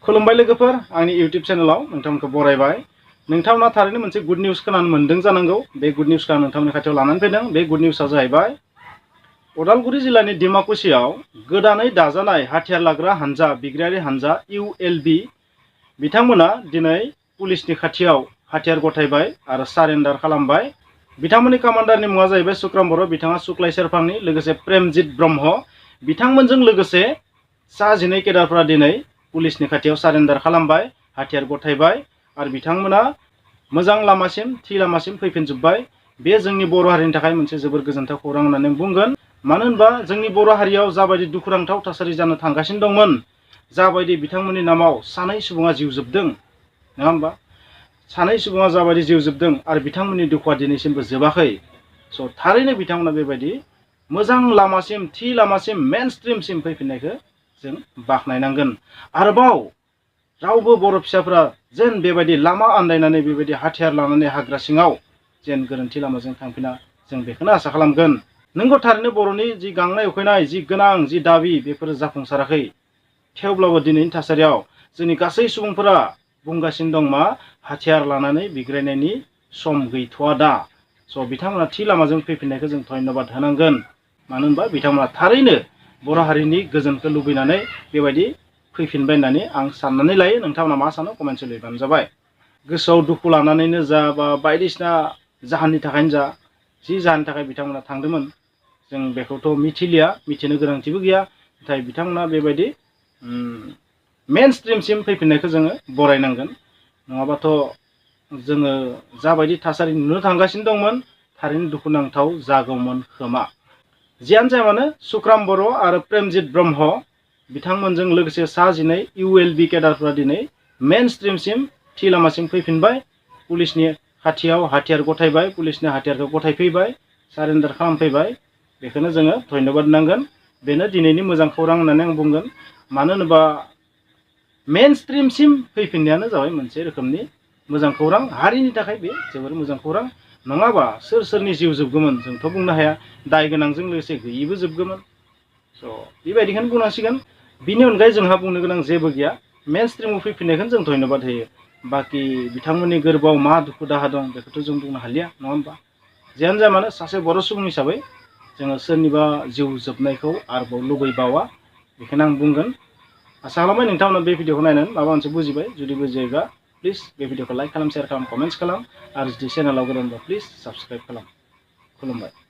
खुलुमबाय लोगोफोर आंनि YouTube चेनेलाव नोंथांमोनखौ बरायबाय। नोंथांमोना थारैनो मोनसे गुड निउस खोनानो मोनदों जानांगौ। बे गुड निउसखौ आं नोंथांमोननि खाथियाव लानानै फैदों। बे गुड निउसआ जाहैबाय उदालगुरि जिल्लानि डिमाकुसियाव गोदानै दाजानाय हाथियार लाग्रा हानजा बिग्रायारि हानजा ULB बिथांमोना दिनै पुलिसनि खाथियाव हाथियार गथायबाय आरो सारेन्डार खालामबाय। बिथांमोननि कमान्डारनि मुङा जाहैबाय सुक्राम बर', बिथाङा सुक्लाय सेरफांनि, लोगोसे प्रेमजित ब्रह्म बिथांमोनजों लोगोसे सा 12 केडारफोरा दिनै पुलिसनि खाथियाव सारेन्डार खालामबाय, हाथियार गथायबाय आरो बिथांमोना मोजां लामासिम थि लामासिम फैफिनजोब्बाय। बे जोंनि बर' हारिनि थाखाय मोनसे जोबोर गोजोनथाव खौरां होननानै बुंगोन। मानो होनबा जोंनि बर' हारियाव जाबायदि दुखुनांथाव थासारि जानो थांगासिनो दंमोन, जाबायदि बिथांमोननि नामाव सानै सुबुङा जिउ जोबदों, नङा होमबा? सानै सुबुङा जाबायदि जिउ जोबदों आरो बिथांमोननि दुखुआ दिनैसिमबो जोबाखै। स' थारैनो बिथांमोना बेबायदि मोजां लामासिम थि लामासिम मेन स्ट्रिमसिम फैफिननायखौ जों बाख्नायनांगोन। आरोबाव रावबो बर' फिसाफोरा जेन बेबायदि लामा आन्दायनानै बेबायदि हाथियार लानानै हाग्रा सिङाव जेन गोरोन्थि लामाजों थांफिना, जों बेखौनो आसा खालामगोन। नंगौ, थारैनो बर'नि जि गांनाय उखैनाय, जि गोनां जि दाबि, बेफोरो जाफुंसाराखै। थेवब्लाबो दिनैनि थासारियाव जोंनि गासै सुबुंफोरा बुंगासिनो दं मा हाथियार लानानै बिग्रायनायनि सम गैथ'वा दा। स' बिथांमोना थि लामाजों फैफिननायखौ जों धन्यबाद होनांगोन। मानो होनबा बिथांमोना थारैनो बर' हारिनि गोजोनखौ लुबैनानै बेबायदि फैफिनबाय होननानै आं साननानै लायो। नोंथांमोना मा सानो कमेन्टआव लिरबानो जाबाय। गोसोआव दुखु लानानैनो जा बा बायदिसिना जाहोननि थाखायनो जा, जि जाहोननि थाखाय बिथांमोना थांदोंमोन जों बेखौथ' मिथिलिया, मिथिनो गोनांथिबो गैया। नाथाय बिथांमोना बेबायदि मेन स्ट्रिमसिम फैफिननायखौ जोङो बरायनांगोन। नङाबाथ' जोङो जाबायदि थासारि नुनो थांगासिनो दंमोन, थारैनो दुखुनांथाव जागौमोन खोमा। जियानो जाया मानो सुक्राम बर' आरो प्रेमजित ब्रह्म बिथांमोनजों लोगोसे सा 12 ULB केडारफोरा दिनै मेन स्ट्रिमसिम थि लामासिम फैफिनबाय। पुलिसनि खाथियाव हाथियार गथायबाय, पुलिसनि हाथियारखौ गथायफैबाय, सारेन्डार खालामफैबाय। बेखौनो जोङो धन्यबाद होनांगोन। बेनो दिनैनि मोजां खौरां होननानै आं बुंगोन। मानो होनोबा मेन स्ट्रिमसिम फैफिननायानो जाबाय मोनसे रोखोमनि मोजां खौरां। हारिनि थाखाय बे जोबोर मोजां खौरां। नङाबा सोरनि जिउ जोबगौमोन जोंथ' बुंनो हाया। दाय गोनांजों लोगोसे गैयैबो जोबगौमोन। स' बेबायदिखौनो बुंनांसिगोन। बिनि अनगायै जोंहा बुंनो गोनां जेबो गैया। मेन स्ट्रिमाव फैफिननायखौनो जों धन्यबाद होयो। बाखि बिथांमोननि गोरबोआव मा दुखु दाहा दं बेखौथ' जों बुंनो हालिया, नङा होमबा? जियानो जाया मानो सासे बर' सुबुं हिसाबै जोङो सोरनिबा जिउ जोबनायखौ आरोबाव लुबैबावा, बेखौनो आं बुंगोन। आसा खालामबाय नोंथांमोना बे भिडिअखौ नायनानै माबा मोनसे बुजिबाय। जुदि बुजियोबा प्लिज बे भिडिअखौ लाइक खालाम, शेयार खालाम, कमेन्ट्स खालाम आरो जुदि चेनेलाव गोदानबा प्लिज साबस्क्राइब खालाम। खुलुमबाय।